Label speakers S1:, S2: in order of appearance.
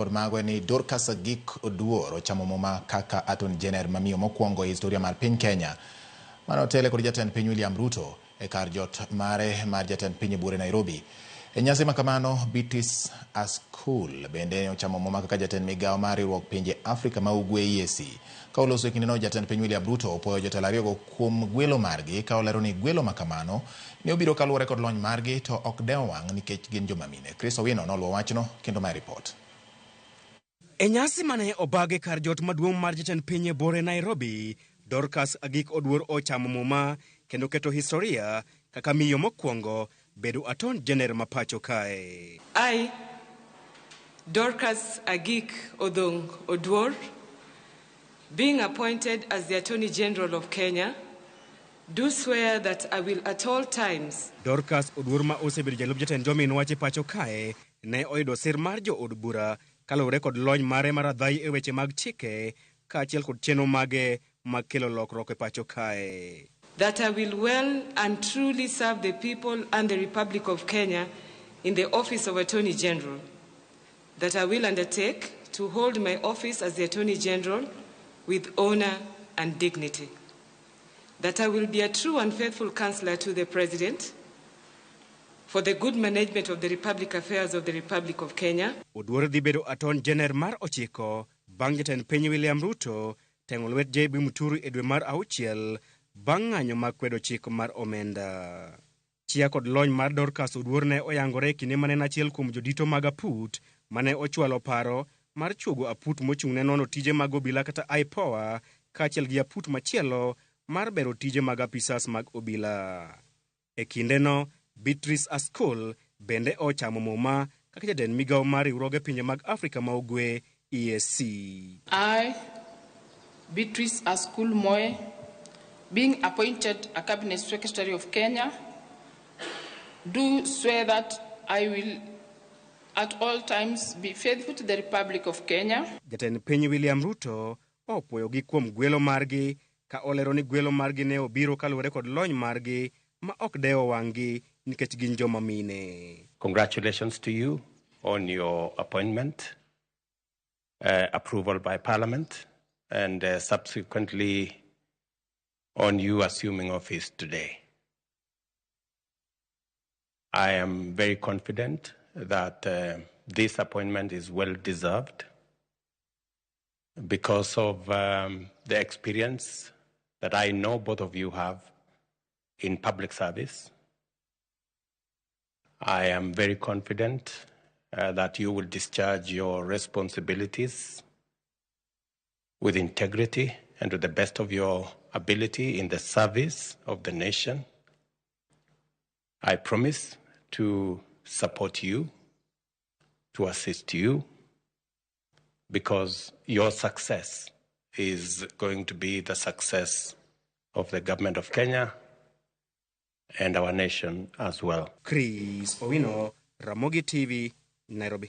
S1: Kod mago en ni Dorcas Agik Oduor ochamo muma kaka Attorney General mamiyo mokwongo e historia mar piny Kenya. Mano otele kod jatend piny William Ruto e kar jot mare mar jatend piny e buore Nairobi. E nyasi ma kamano, Beatrice Askul bende ochamo muma kaka jatend migawo mar riwruok pinje Afrika ma Ugwe EAC. Ka oloso e kindeno, jatend piny William Ruto opuoyo jotelo ariyogo kuom gwelo margi ka olero ni gwelo ma kamano ne obiro kaluwore kod lony margi to ok dewo wang' nikech gin joma mine. Chris Owino noluwo wachno kendo mae ripot.
S2: E nyasi mane obag e kar jot maduong' mar jatend piny e buore Nairobi, Dorcas Agik Oduor ochamo muma kendo keto historia kaka miyo mokwongo bedo Attorney General ma pacho kae.
S3: I, Dorcas Agik Odong Oduor, being appointed as the Attorney General of Kenya, do swear that I will at all times
S2: Dorcas Oduor ma osebedo jalup jatend jomin wach e pacho kae ne oyudo sir mar jood bura kaluwore kod lony mare mar adhai e weche mag chike kaachiel kod chenro mage mag kelo lokruok e pacho kae.
S3: That I will well and truly serve the people and the Republic of Kenya in the office of Attorney General, that I will undertake to hold my office as the Attorney General with honor and dignity, that I will be a true and faithful counselor to the President for the good management of the Republic affairs of the Republic of Kenya.
S2: Oduor dhi bedo Attorney General mar ochiko bang' jatend piny William Ruto teng'o lwet JB Muturi e dwe mar auchiel bang' ng'anyo mag kwedo chik mar omenda. Chia kod lony mar Dorcas Oduor ne oyangore e kinde mane en achiel kuom jodito mag aput mane ochwalo paro mar chuogo aput mochung' ne nono tije mag obila kata IPOA kaachiel gi aput machielo mar bero tije mag apisas mag obila. E kindeno, Beatrice Askul bende ochamo muma kaka jatend migawo mar riwruoge pinje mag Afrika ma Ugwe EAC.
S4: I, Beatrice Askul Moe, being appointed a Cabinet Secretary of Kenya, do swear that I will at all times be faithful to the Republic of Kenya.
S2: Jatend piny William Ruto opuoyogi kuom gwelo margi ka olero ni gwelo margi ne obiro kaluwore kod lony margi ma ok dewo wang'gi nikech gin joma mine.
S5: Congratulations to you on your appointment, approval by Parliament, and subsequently on you assuming office today. I am very confident that this appointment is well deserved because of the experience that I know both of you have in public service. I am very confident that you will discharge your responsibilities with integrity and to the best of your ability in the service of the nation. I promise to support you, to assist you, because your success is going to be the success of the government of Kenya and our nation as well.
S2: Chris Owino, Ramogi TV, Nairobi.